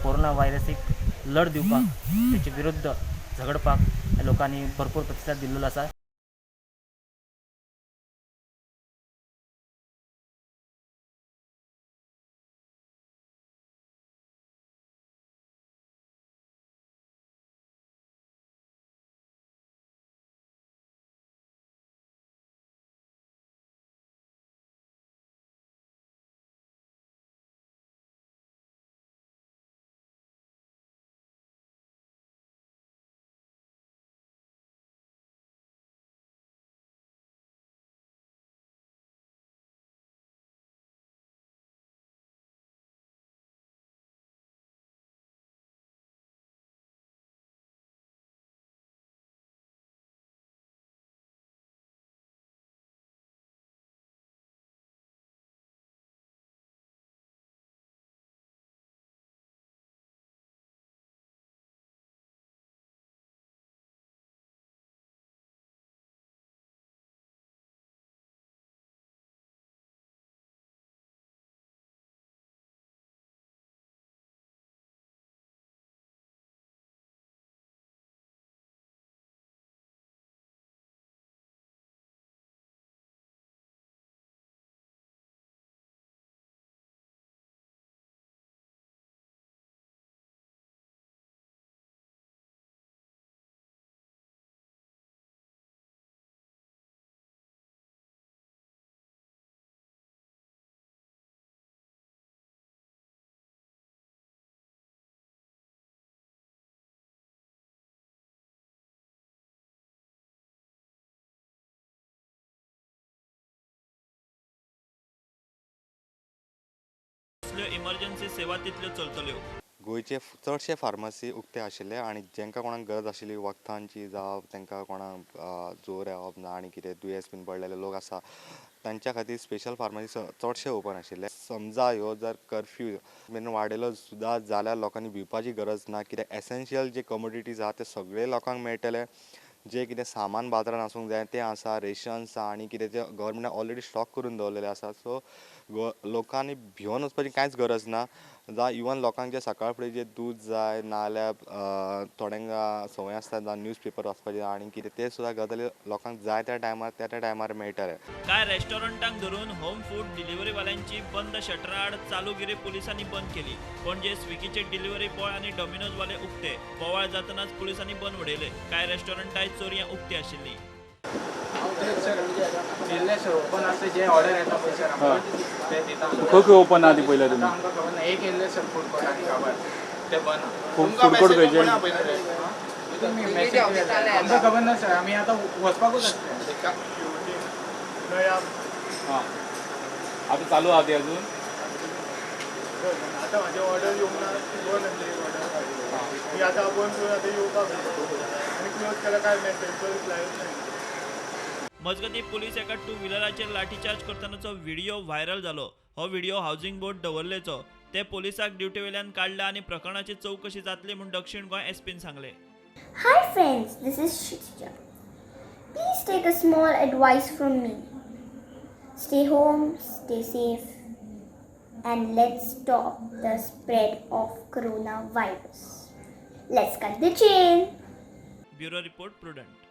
Corona व्हायरसीक लढ दिवपाक, तेचे विरुद्ध झगडपाक लोकांनी भरपूर प्रतिसाद दिल्लो आसा. इमर्जन्सी सेवा तितल्यो चलतल्यो. गोंयचे चडशे फार्मासी उक्ते आशिल्ले आनी जांकां कोणाक गरज आशिल्ली वखदांची जावं तांकां कोणाक जोर येवप ना आनी कितें दुयेंस बीन पडलेले लोक आसा तांच्या खातीर स्पेशल फार्मासी चडशे ओपन आशिल्ले. समजा ह्यो जर कर्फ्यू बीन वाडयलो सुद्दां जाल्यार लोकांनी भिवपाची गरज ना, कित्याक एसेन्शियल जे कमोडिटीज आहा ते सगळे लोकांक मेळटले. जे कितें सामान बाजारान आसूंक जाय तें आसा, रेशन्स आसा आनी कितें तें गव्हर्मेंटान ऑलरेडी स्टॉक करून दवरलेलें आसा. सो लोकांनी भिवन वचपाची कांयच गरज ना. जावं इवन लोकांक जे सकाळ फुडें जे दूद जाय नाजाल्यार थोड्यांक संवय आसता जावं न्यूज पेपर वाचपाची आनी कितें ते सुद्दां गजाली लोकांक जाय त्या टायमार त्या त्या टायमार मेळटले. कांय रेस्टॉरंटांक धरून होम फूड डिलिव्हरीवाल्यांची बंद शटरां आड चालूगिरी पुलिसांनी बंद केली. पणजे स्विगीचे डिलिव्हरी बॉय आनी डॉमिनोजवाले उक्ते. बोवाळ जातनाच पुलिसांनी बंद उडयले. कांय रेस्टॉरंटांय चोरयां उक्ती आशिल्ली. ओपन आसता जे ऑर्डर येता पळय सर आमकां ते दिता. खंय खंय ओपन आहा ती पयल्या तुमी? आमकां खबर ना. एक येयल्ले सर फूड कोर्ट आनी खबर ते बंद. फूड कोर्ट खंयचे? आमकां खबर ना सर, आमी आतां वचपाकूच आसता. आतां चालू आहा ती अजून? आतां म्हाजी ऑर्डर येवंक ना, बंद आसली ऑर्डर. ती आतां बंद करून आतां येवपाक आनी क्लोज केल्यार काय मेसेज रिप्लाय ना. मजगतीं पुलीस एका टू व्हिलराचेर लाठीचार्ज करतनाचो व्हिडिओ व्हायरल जालो. हो व्हिडिओ हावसिंग बोर्ड दवरलेचो. ते पोलिसाक ड्युटीवेल्यान काडला आनी प्रकरणाची चवकशी जातली म्हूण दक्षिण गोंय एसपीन सांगलें. Hi friends, this is Shitija. Please take a small advice from me. Stay home, stay safe, and let's stop the spread of coronavirus. Let's cut the chain. Bureau report, Prudent.